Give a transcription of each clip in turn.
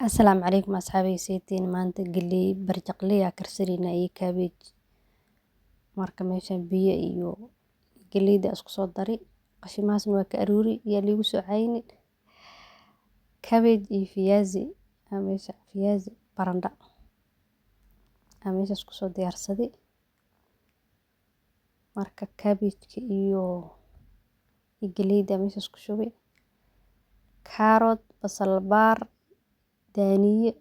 Asalaamu calaykum asxaabey, seetiin? Maanta galey barjaqley aa karsaneyna iyo cabbage. Marka meeshan biyo iyo galeyda isku soo dari, qashimahaasna waa ka aruuri, yaa liigu soo cayni. Cabbage iyo viazi aa meesha, viazi barandha aa meeshas kusoo diyaarsaday. Marka cabbage iyo galeyda meeshas ku shubay, carrot, basal baar, daaniye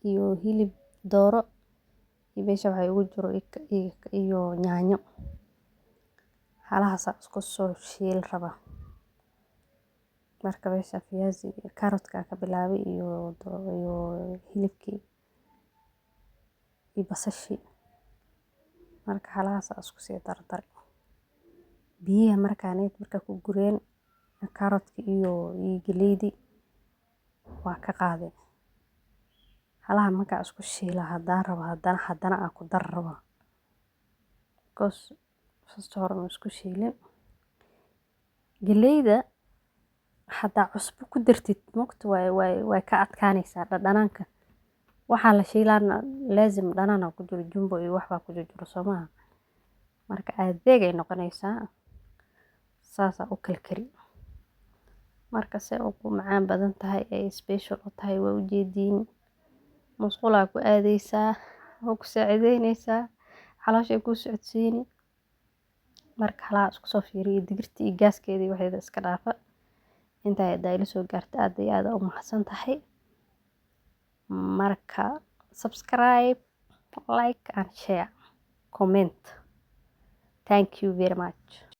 iyo hilib dooro iyo meesha waxaa igu jiro iyo yaanyo. Halahaas isku soo shiil rabaa. Marka meesha viazi carrot ka bilaabay iyo hilibkii iyo basashii. Marka halahaas isku sii dardar. Biyaha markaan marka ku gureen carrot iyo galeydi waa ka qaaday. Halaha markaa isku shiila haddaan rabo haddana aan ku dar rabo. Because first hore ma isku shiilin. Galeyda haddaa cusbo ku dartid moogta way ka adkaanaysaa dhadhananka. Waxaa la shiilaana laazim dhanaan ku jiro, jumbo iyo wax baa ku jiro, soo maaha. Marka adeeg ay noqonaysaa saasa u kalkari. Marka se ugu macaan badan tahay ay special u tahay waa ujeediin. Musqulaa ku aadaysaa, waa ku saacideynaysaa, calooshay kuu socodsiini. Marka halaha isku soo fiiriyo digirta iyo gaaskeedii waxeeda iska dhaafa. Intaa hadaa ila soo gaarta aad iyo aad u mahadsan tahay. Marka subscribe, like and share, comment. Thank you very much.